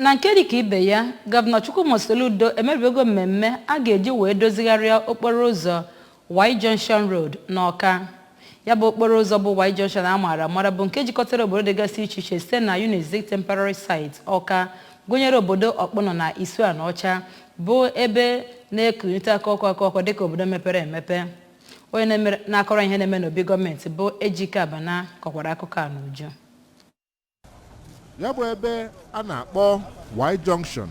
Na nke dịka ibe ya, Gọvanọ Chukwuma Soludo emeribego mmemme a ga-eji wee dozigharịa okporo ụzọ Y Junction Road n'Awka. Ya bụ okporo ụzọ bụ Y Junction a maara amara bụ nke jikọtara obodo dịgasị iche iche site na Unizik Temporary Site Awka, gụnyere obodo Ọkpụnọ na Isuanọcha, bụ ebe na-ekunite aka ọkụ aka ọkụ dịka obodo mepere emepe. Onye na-akọrọ ihe na-eme n'obi gọọmenti bụ Ejike Abana kọkwara akụkọ a n'uju. Ya bụ ebe a na-akpọ Y Junction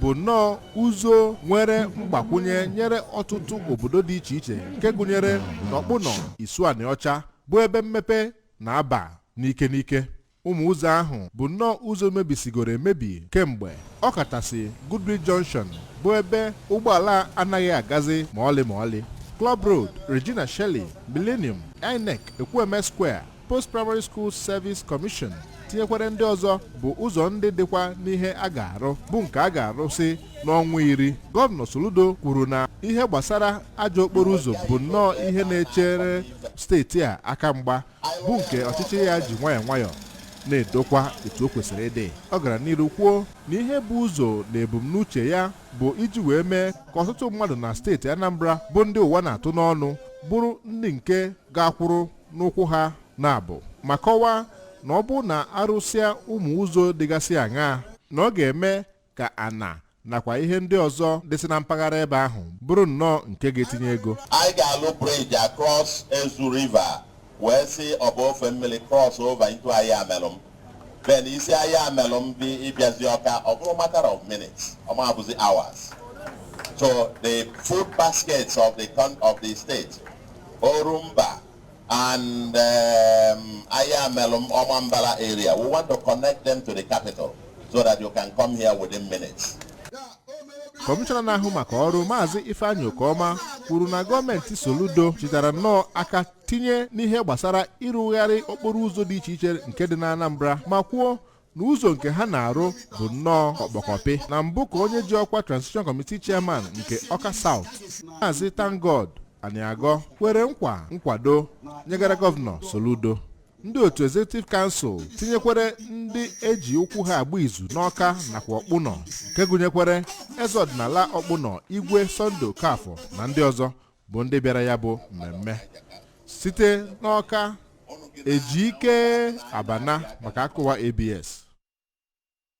bụ nnọọ ụzọ nwere mgbakwunye nyere ọtụtụ obodo dị iche iche, nke gụnyere n'Ọkpụnọ, Isuanịọcha, bụ ebe mmepe na-aba n'ike n'ike. Ụmụ ụzọ ahụ bụ nnọọ ụzọ mebisigoro emebi kemgbe, ọkachasị Goodwill Junction, bụ ebe ụgbọala anaghị agazi ma ọlị ma ọlị. Club Road, Regina Shelley, Millennium, INEC, Ekwueme Square, Post Primary School Service Commission, tinyekwere ndị ọzọ, bụ ụzọ ndị dịkwa n'ihe a ga-arụ, bụ nke a ga-arụsị n'ọnwa 10. Gọvanọ Soludo kwuru na ihe gbasara ajọ okporo ụzọ bụ nnọọ ihe na-echere steeti a aka mgba, bụ nke ọchịchị ya ji nwayọọ nwayọọ na-edokwa etu o kwesịrị ịdị. Ọ gara n'iru kwuo na ihe bụ ụzọ na ebumnuche ya bụ iji wee mee ka ọtụtụ mmadụ na steeti Anambra, bụ ndị ụwa na-atụ n'ọnụ, bụrụ ndị nke ga-akwụrụ n'ụkwụ ha na-abụ, ma kọwaa na ọ bụ na arụsịa ụmụ ụzọ dịgasị aṅaa, na ọ ga-eme ka ana nakwa ihe ndị ọzọ dịsị na mpaghara ebe ahụ bụrụ nnọọ nke ga-etinye ego. Anyị ga-alụ bridge across Ezu River wee si ọba ofe mmiri cross over into Ayamelụm. Then isi Ayamelụm bi ịbịazi Ọka, ọ bụrụ matter of minutes, ọ ma abụzi hours. So the food baskets of the state, Orumba and Ayamelum, Omambala area, we want to connect them to the capital so that you can come here within minutes. Kọmishọna na-ahụ maka ọrụ, Maazị Ifeanyị Okeọma, kwuru na gọọmenti Soludo chịtara nnọọ aka tinye n'ihe gbasara ịrụgharị okporo ụzọ dị iche iche nke dị na Anambra, ma kwuo na ụzọ nke ha na-arụ bụ nnọọ ọkpọkọpị. Na mbụ ka onye ji ọkwa Transition Committee Chairman nke Ọka South, Maazị Thankgod Aniago, kwere nkwa nkwado nyegara Gọvanọ Soludo. Ndị otu Executive Council, tinyekwere ndị eji ụkwụ ha agba izu n'Ọka nakwa Ọkpụnọ, nke gụnyekwere eze ọdịnala Ọkpụnọ, Igwe Sunday Okafọ, na ndị ọzọ bụ ndị bịara ya bụ mmemme. Site n'Ọka, Ejike Abana maka akụwa ABS.